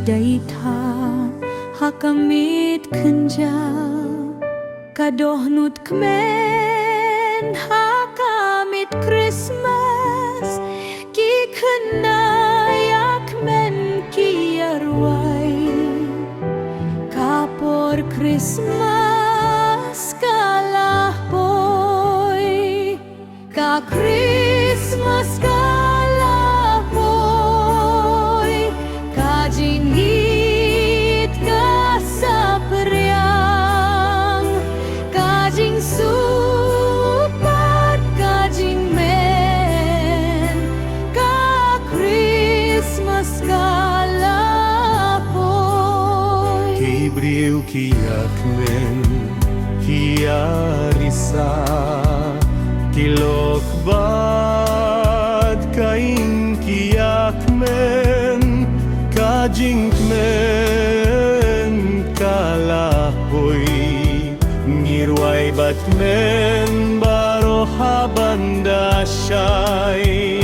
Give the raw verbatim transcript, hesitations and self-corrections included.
Dei tang ha ka miet kynja ka dohnud kmen ha ka miet Christmas, ki khynnah ïa kmen ki ïa rwai. Ka por Christmas ka la poi, ka Christmas ka la poi, ka jingïeit ka saphriang, ka jingsuk bad ka jingmen, ka Christmas ka la poi. Ki briew ki ïa kmen, ki ïa risa, ki lok bad ka ïing ki ïa kmen, ka jingkmen ka la poi. Ngi rwai bad kmen baroh ha ban da shai.